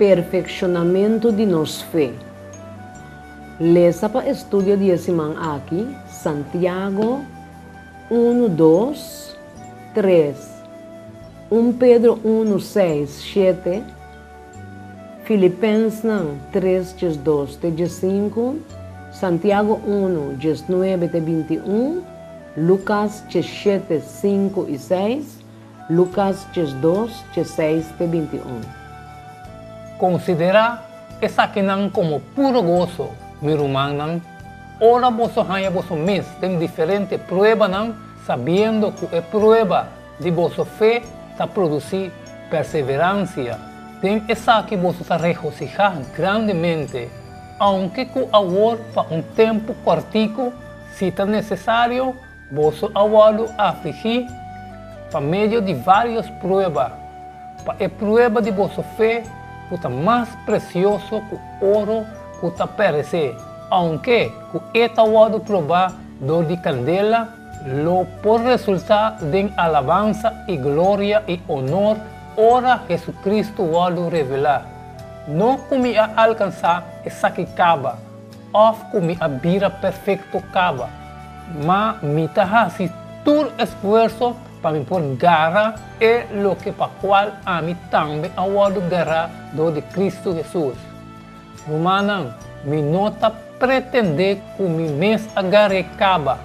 Perfekshonamentu di nos fe. Lesa pa estudio di e siman aki, Santiago unu, dos, tres, un Pedro unu, seis, shete, Filipensnan tres, 12 te 15, Santiago unu, 19 te 21, Lukas 17, sinku i seis, Lukas 12, 16 te 21. Konsiderá esakinan komo puro goso, mi rumannan, ora boso haña boso mes den diferente pruebanan, sabiendo ku e prueba di boso fe ta produsí perseveransia. Den esaki boso ta regosihá grandemente, ounke ku awor pa un tempu kòrtiku, si ta nesesario, Boso a wòrdu afligí pa medio di vários prueba, pa e prueba di boso fe ku ta mas presioso ku oro ku ta peresé, ounke ku e ta wòrdu probá dor di kandela, lo por resultá den alabansa i gloria i onor ora Hesukristu wòrdu revelá. No ku mi a alkansá esaki kaba, òf ku mi a bira perfekto kaba, ma mi ta hasi tur esfuerso pa mi por gara e loke pa kual ami tambe a wòrdu gará dor di Kristu Hesus. Rumannan, mi no ta pretendé ku mi mes a gar'é kaba,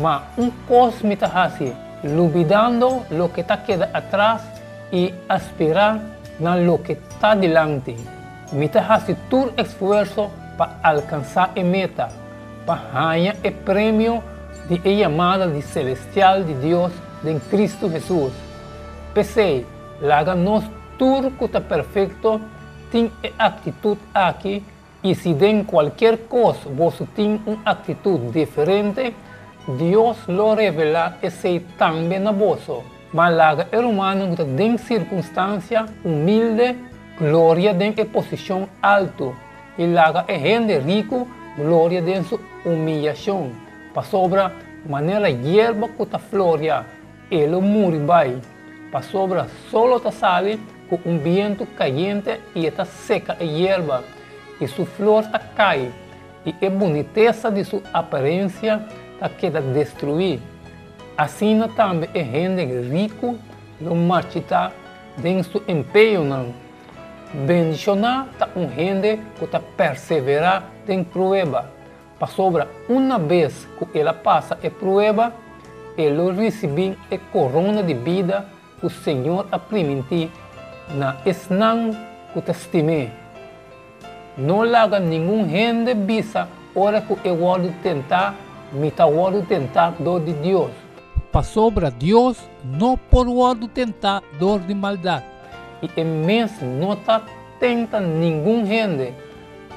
ma un kos mi ta hasi, lubidando loke ta keda atras i aspirá na loke ta dilanti. Mi ta hasi tur esfuerso pa alkansá e meta, pa haña e premio di e yamada di selestial di Dios den Kristu Hesus. P'esei, laga nos tur ku ta perfekto tin e aktitut aki, i si den kualkier kos boso tin un aktitut diferente, Dios lo revelá esei tambe na boso. Ma laga e rumannan ku ta den sirkunstansia humilde gloria den e posishon altu, i laga e hende riku gloria den su humiliashon, pasobra manera yerba ku ta floria, e lo muri bai, pasobra solo ta sali ku un bientu kayente i e ta seka e yerba, i su flor ta kai, i e bunitesa di su aparensia ta keda destruí. Asina tambe e hende riku lo marchitá den su empeñonan. Bendishoná ta un hende ku ta perseverá den prueba, pasobra una bes ku el a pasa e prueba, e lo risibí e korona di bida ku Señor a primintí na esnan ku ta stim'é. No laga ningun hende bisa ora ku e wòrdu tentá, Mi ta wòrdu tentá dor di Dios. Pasobra Dios no por wòrdu tentá dor di maldat, i e mes no ta tenta ningun hende,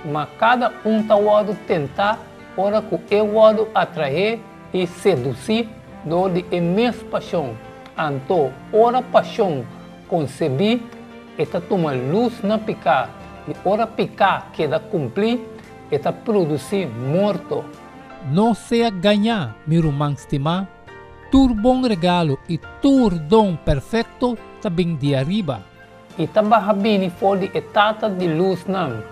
ma kada un ta wòrdu tentá ora ku e wòrdu atraé i sedusí dor di e mes pashon. Anto, ora pashon konsebí, e ta tuma lus na piká, i ora piká keda kumplí, e ta produsí morto. No sea gañá, mi ruman stimá, tur bon regalo i tur don perfekto ta bin di ariba. I ta baha bini for di e Tata di lusnan,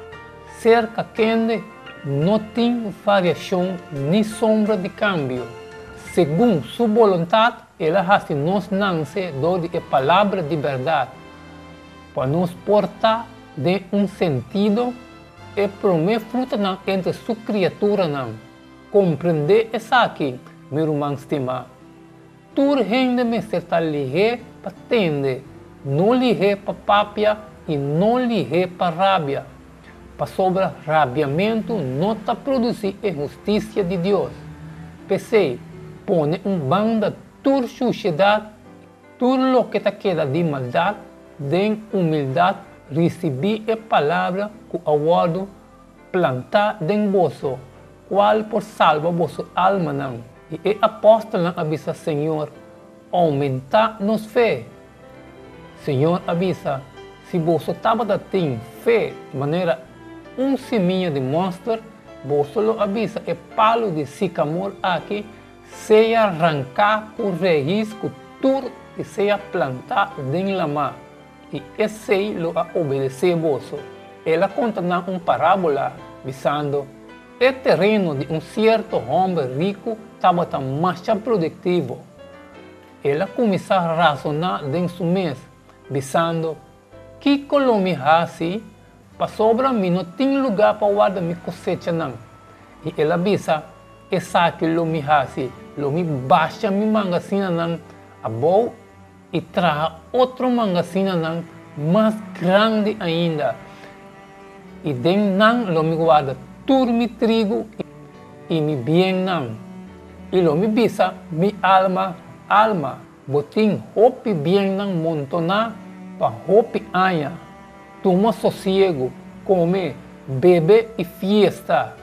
serka kende no tin variashon ni sombra di kambio. Segun Su boluntat El a hasi nos nanse dor di e Palabra di bèrdat, pa nos por ta, den un sentido, e promé frutanan entre Su kriaturanan. Komprendé esaki, mi ruman stimá. Tur hende mester ta lihé pa tende, no lihé pa papia i no lihé pa rabia, pasobra rabiamentu no ta produsí e hustisia di Dios. P'esei, pone un banda tur shushedat i tur loke ta keda di maldat, den humildat risibí e palabra ku a wòrdu plantá den boso, kual por salba boso almanan. I e apòstelnan a bisa Señor, Oumentá nos fe! Señor a bisa, Si boso tabata tin fe manera un simia di mòster, boso lo a bisa e palu di sikamor aki, Sea ranká ku reis ku tur i sea plantá den lamá, i esei lo a obedesé boso. El a konta nan un parábola, bisando, E tereno di un sierto hòmber riku tabata masha produktivo. El a kuminsá rasoná den su mes, bisando, Kiko lo mi hasi, pasobra mi no tin lugá pa warda mi kosechanan? I el a bisa, Esaki lo mi hasi, lo mi basha mi mangasinanan abou i traha otro mangasinanan mas grandi ainda, i den nan lo mi warda tur mi trigu i mi biennan. I lo mi bisa mi alma, Alma, bo tin hopi biennan montoná pa hopi aña. Tuma sosiegu, kome, bebe i fiesta.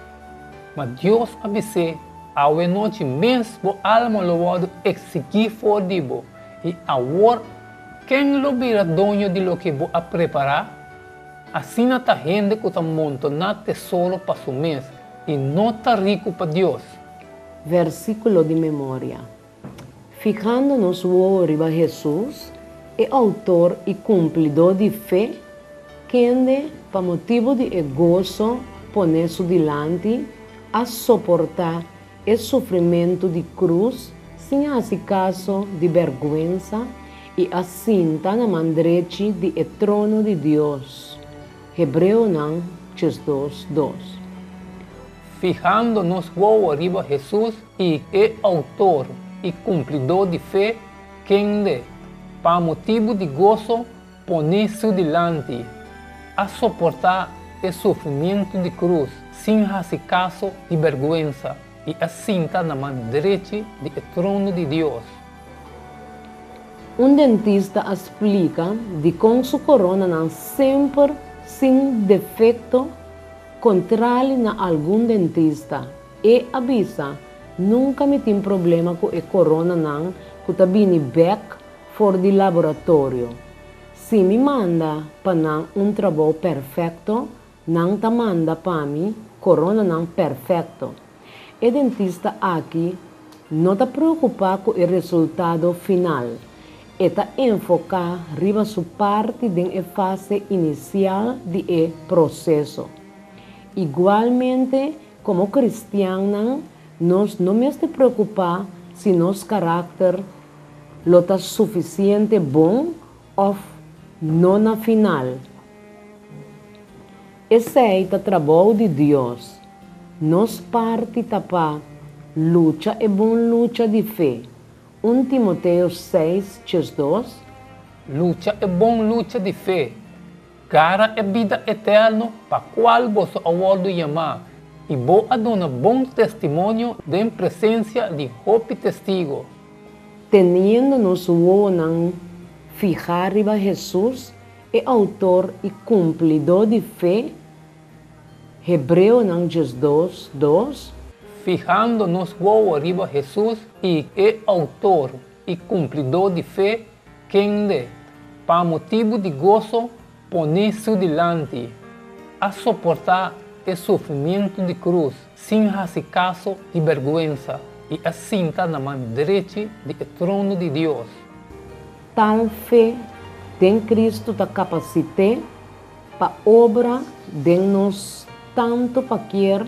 Ma Dios a bis'é, Awe nochi mes bo alma lo wòrdu eksigí for di bo, i awor ken lo bira doño di loke bo a prepará? Asina ta hende ku ta montoná tesoro pa su mes i no ta riku pa Dios. Versíkulo di memoria. Fijando nos wowo riba Hesus, e outor i kumplidó di fe, kende, pa motibu di e goso poné su dilanti, a soportá e sufrimentu di krus sin hasi kaso di bèrgwensa i a sinta na man drechi di e trono di Dios. Hebreonan 12, dos. Fijando nos wowo riba Hesus i e outor i kumplidó di fe, kende, pa motibu di goso poné su dilanti, a soportá e sufrimientu di krus sin hasi kaso di bèrgwensa i a sinta na man drechi di e trono di Dios. Un dentista a splika dikon su koronanan semper sin defekto. Kontrali na algun dentista, e a bisa, Nunka mi tin problema ku e koronanan ku ta bini bèk for di laboratorio. Si mi manda pa nan un trabou perfekto, nan ta manda pa mi koronanan perfekto. E dentista aki no ta preokupá ku e resultado final. E ta enfoká riba su parti den e fase inisial di e proseso. Igualmente, komo kristiannan, nos no mester preokupá si nos karakter lo ta sufisiente bon òf no na final. Esei ta trabou di Dios. Nos parti ta pa lucha e bon lucha di fe. Un Timoteo seis, 12. Lucha e bon lucha di fe. Gara e bida eterno pa kual boso a wòrdu yamá, i bo a duna bon testimonio den presensia di hopi testigo. Teniendo nos wowonan fihá riba Hesus, e outor i kumplidó di fe, Hebreonan 12, dos. Fihando nos wowo riba Hesus i e outor i kumplidó di fe, kende, pa motibu di goso poné su dilanti, a soportá e sufrimientu di krus sin hasi kaso di bèrgwensa i a sinta na man drechi di e trono di Dios. Tal fe den Kristu ta kapasit'é pa obra den nos tantu pa kier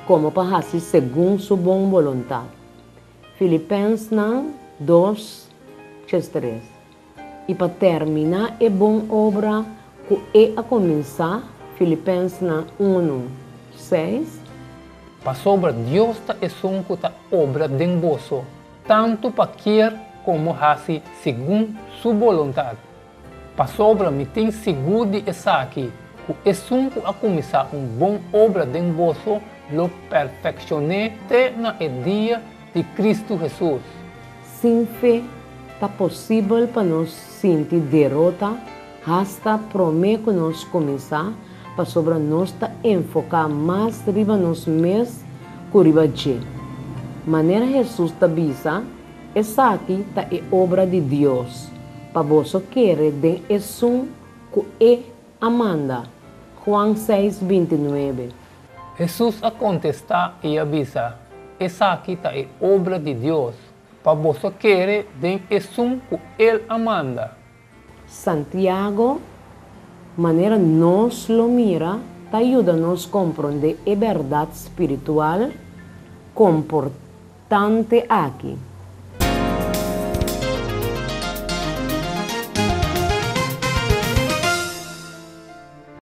komo pa hasi segun su bon boluntat. Filipensnan dos, 13. I pa terminá e bon obra ku e a kuminsá, Filipensnan unu, seis. Pasobra Dios ta esun ku ta obra den boso, tantu pa kier komo hasi segun su boluntat. Pasobra mi tin sigur di esaki, ku esun ku a kuminsá un bon obra den boso lo perfekshon'é te na e dia di Kristu Hesus. Sin fe, ta posibel pa nos sinti derota hasta promé ku nos kuminsá pasobra nos ta enfoká mas riba nos mes ku riba dje. Manera Hesus ta bisa, Esaki ta e obra di Dios, pa boso kere den esun ku E a manda. Juan seis, 29. Hesus a kontestá i a bisa, Esaki ta e obra di Dios, pa boso kere den esun ku El a manda. Santiago Manera nos lo mira, ta yuda nos komprondé e bèrdat spiritual komportante aki.